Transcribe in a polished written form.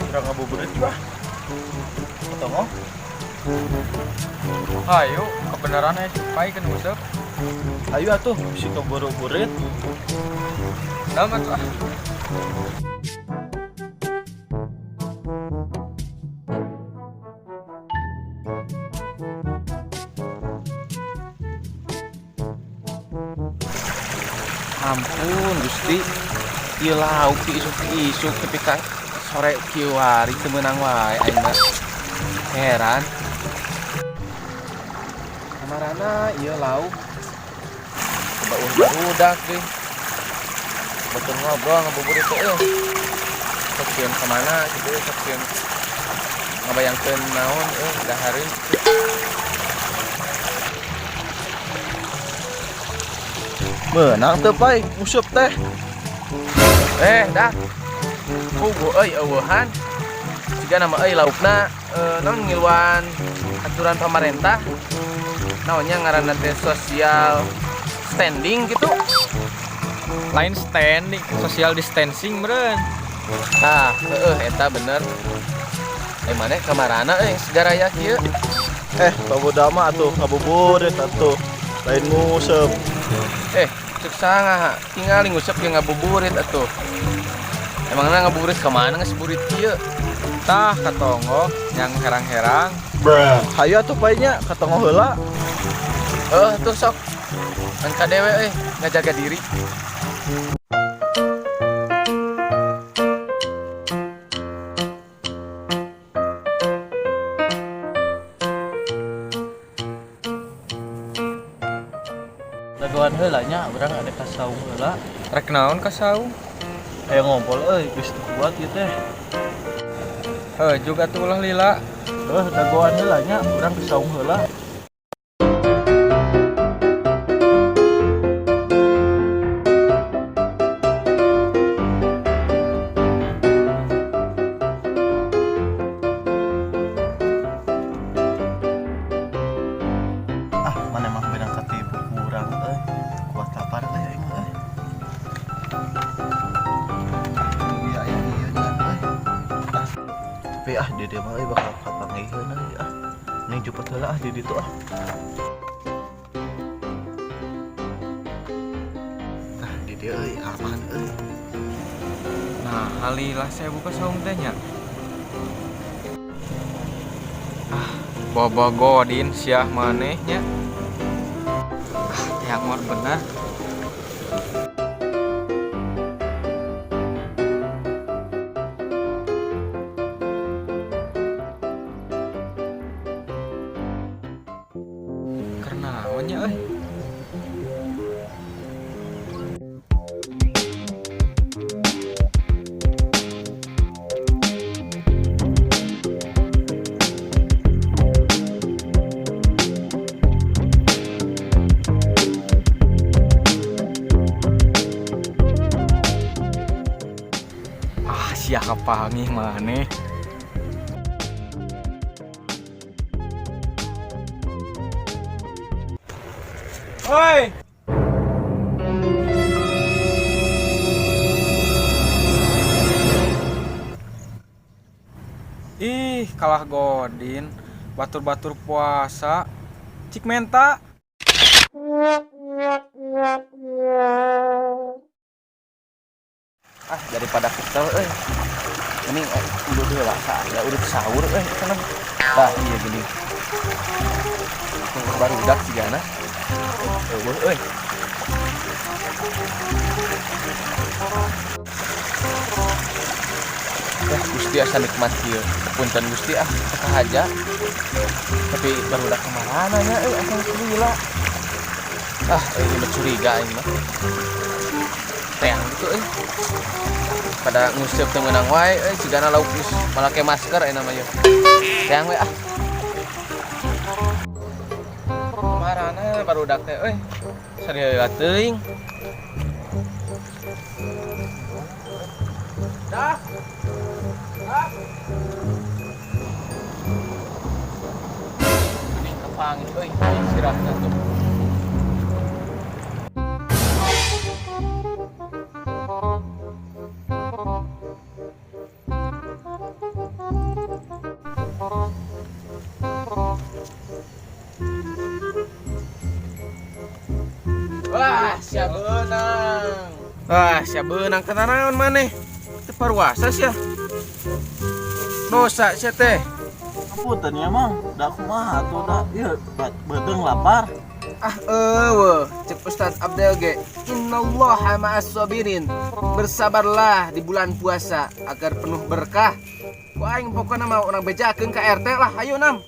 Urang ngabuburit lah. Ketemu? Hayu, kebenaran aya cukai kan nguseup. Ayo atuh, bisi keburu burit. Dalam atuh ah. Ampun Gusti, ieu lauk ti isuk-isuk tepi ka sore kieu hari teu meunang wae aing mah. Heran. Kamarana ieu lauk. Coba ulah barudak deui. Betul ngobrol ngabuburit teh euy. Sok sieun ka mana kitu euy, sok sieun ngabayangkeun naon euy dahareun. Meunang teu pai nguseup teh. Dah. Puguh euy eueuhan. Siga nama euy laukna naon ngiluan aturan pamarentah. Naonnya ngaranna teh social standing gitu. Lain standing, social distancing meureun. Tah, heueuh eta bener. Maneh kamarana euy segaraya kieu? Pamuda mah atuh ngabuburit atuh. Lain nguseup. Cek sangaha, tingali nguseup ge ngabuburit atuh. Emangna ngabuburit ka mana geus burit kieu? Tah ka tonggoh yang herang-herang. Bruh. Hayu atuh pai nya ka tonggoh heula. Heuh tuh sok. Ngan ka dewe euy, ngajaga diri. Dagoan heula nya urang ada ka saung heula. Rek naon ka saung? Aya ngompol euy, geus teu kuat ieu teh. Heuh, juga atuh ulah lila. Heuh, dagoan heula nya urang ke saung heula. Ah, mana emang benang katipu kurang euy. Kuat lapar euy aing euy. Iya, iya, iya, iya, euy. Ah, tapi ah di dieu mah euy bakal kapanggiheun euy ah. Ning juput heula ah di ditu ah. Tah di dieu euy aman euy. Nah, halilah saya buka saung teh nya. Ah, bobo godin siah maneh nya. Ah, teangor bener. Kernaon nya euy? Ah, sia kapanggih maneh. Oi. Ih, kalah godin. Batur-batur puasa. Cik menta. Ah, daripada kesel euy. Mending udut heula saya udut sahur euy cenah. Tah iya gini. Tunggu barudak sigana. Eueuh euy. Ya Gusti asa nikmat kieu. Punten Gusti ah teu kahaja. Tapi barudak kamarana nya euy asa geus lila. Ah, euy mah curiga aing mah. Teang gitu euy. Pada nguseup teu meunang wae euy sigana lauk geus make masker euy namanya. Teang we ah. Kamarana barudak teh euy. Sarieula teuing. Dah. Dah. Ini kapanggih euy sirahna tuh. Beunang. Ah, sia beunang kana naon maneh? Teu paruasa sia. Dosa sia teh. Punten ya, Mang. Da kumaha atuh da? Ieu beuteung lapar. Ah, eueuh, cek Ustaz Abdel ge. Innallaha ma'as sabirin. Bersabarlah di bulan puasa agar penuh berkah. Ku aing pokona mah urang bejakeun ka RT lah, ayo nam.